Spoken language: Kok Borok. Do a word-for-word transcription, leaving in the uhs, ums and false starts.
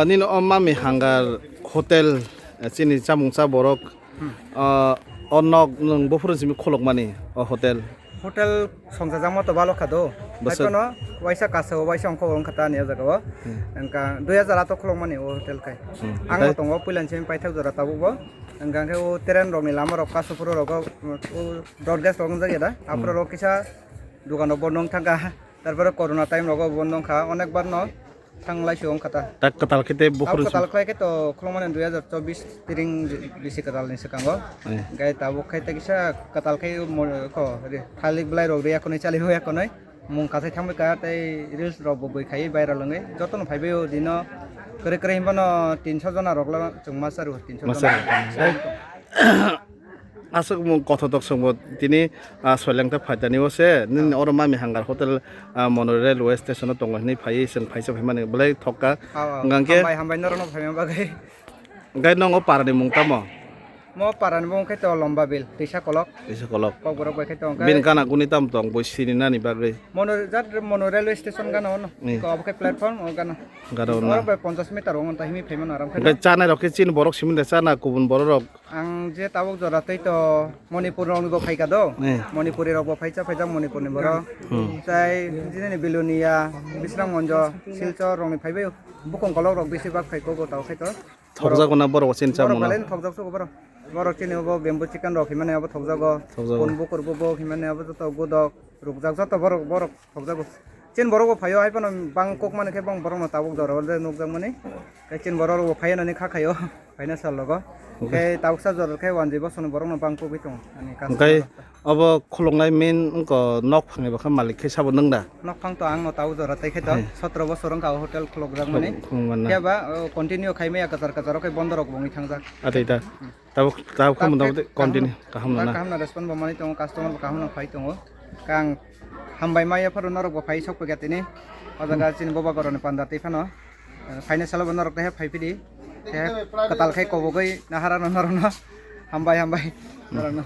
Nini o Mami Hangar hotel, eh, chini chamung cha borok, hmm, ah, o nok nwng buphuru simi khulukmani o hotel. Hotel songchajakma to balo kha do. Bwswk? Haiphano waisa kasao waisa ongkhor wngkha ta ani o jaga o. Hmm. Wngkha dui hazar ato khulukmani o hotel khai. Hmm. Ang bo tongo puilani simi paithak jora tabuk bo. Wngkha khe o train rokni lama rok kasu phuru rogo, o broadcast rok wngjak ya da. Hmm. Aphuru rok kisa dogan rok bondo wng thangkha. Tarpore corona time rogo bondo wngkha onek bar no. Thanglai se wngkha ta. Tak kwtal khe tei buphuru. Abo kwtal khlai khe to khulumani dui hazar chobbish tiring bisi kwtal ni swkango. Eh. Gai tabuk khai ta kisa kwtal khai mo-, ko re, thalik belai rok re yakunui chali bo yakunui. Mung kasai thangbai ka tei reels rok bo bui khai viral wngwi. Joto no phaibai o dino kwrwi kwrwi hinba no tinso jona rok la chwng ma charu tinso jona. Ma charu. Aswk mung kothotok songbo tini, ah, soileng ta phaitani o se nini oro Mami Hangar hotel, ah, Monori railway station o tongo hinwi phaiwi chwng phaisa phaimani belai thokka. Ah, ah. Hwnkhe hambai, hambai norokno phaima bagwi. Hwnkhe nongo parani mung tamo? Mo parani mung khe to Lomba Bil, Twisa Kolok. Twisa Kolok. Kokborok bai khe to hwnkhe. Bini gana guni tamo tong boi sini nani bagwi? Monori, jat Monori railway station gana ono. Ni. Ko obo khe platform o gana. Gana ono. Oro bai ponchash meter o ta himi phaimano aram khe. Hwnkhe chanai rok khe chini borok simi de chana kubun borok rok? Ang je tabuk jora tei to Manipur rokni bo phaika do. Eh. Manipuri rok bo phaisa phaijak Manipur ni borok. Hmm. Tai jini ni Bilonia, Bisramganj, Silchar rokni phaibai bukung kolok rok bisi bak phai kobo tao khai to. Thokjago na borok chini borok chamung na? Belai no thokjak sugo borok. Borok chini bo bamboo chicken rok himani abo thokjago. Thokjago. Pun bukur bo bo himani abo joto godok rukjak joto borok borok. Thokjago. Chin borok bo phaio, hai phano bang kok mani khe bang borok no tabuk jora o nukjak mani. Tei chin borok rok bo phaio nani kha khaio, phaina sal logo. Okay. Tei tabuk sa jora khe wanjwi bosong ni borok no bang kogwi tongo. Ani customer. Okay. Obo khuluknai main wngkha nok phangni bo khe malik khe sabo nwng da? Nok phang to ang no tabuk jora tei khe to hai. Sotro bosor wngkha o hotel khulukjak mani. Khuluk-, khuluk manna. Phiya ba, o, continue khai maya kwchar kwchar o khe bondo rok bo wngwi thangjak. Atwi ta. Hmm. Tabuk, tabuk khe motamoti continue kaham no na. Kaham no respond bo manwi tongo, customer bo kaham no phai tongo. Kang hambai maya phano norok bo phai sok phaikha tini. O jaga chini boba goroni panda twi phano. Eh, phaina salo bo norok tehe phai phidi. Tehe kwtal khai kobogwi nahara no norok no. Hambai, hambai. Norok no.